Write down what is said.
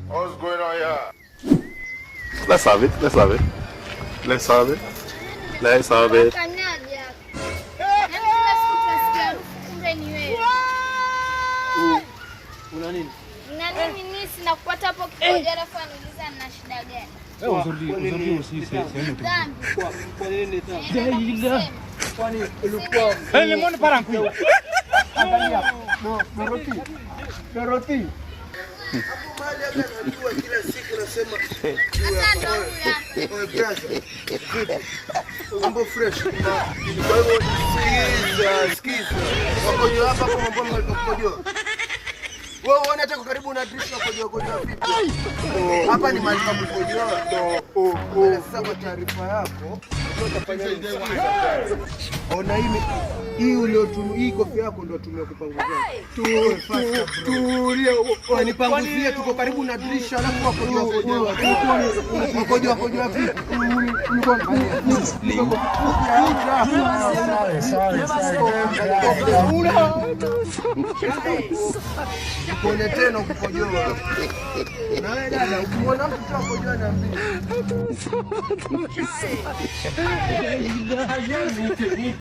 What's going on here? Let's have it. Let's have it. Let's have it. Let's have it. Kanyaga. Yaani kila siku tunasikia harufu, kumbe ni wewe. Una nini? Na nini mimi sina kupata hapo kikoja, alafu anauliza nina shida gani? Aujourd'hui, aujourd'hui aussi, c'est un autre. Dhambi. Kwa nini tena? Naenda kusema. Kwani ulikuwa Eh, le monde part en couille. Angalia. No, Dorothy. Dorothy. Hapo mali hata najua kila siku nasema Sasa ndo huyu hapa. oe brother. Vipi? Mambo fresh. Kwa hivyo sikiza, sikiza. Wakojoa hapa kwa mambo mali kukojoa. Wewe uone hata kwa karibu na dirisha wakojoa kojoa vipi? Hapa ni mahali pa kukojoa. Sasa kwa taarifa yako, utafanya nini? Ona hii uliotumia, hii kofia yako ndio tumia kupanguzia. Tulia, nipanguzie, tuko karibu na dirisha alafu wakojoa kojoa. Wakojoa kojoa vipi? Kuone tena ukikojoa. Na wewe dada, ukimwona mtu tu akojoa niambie.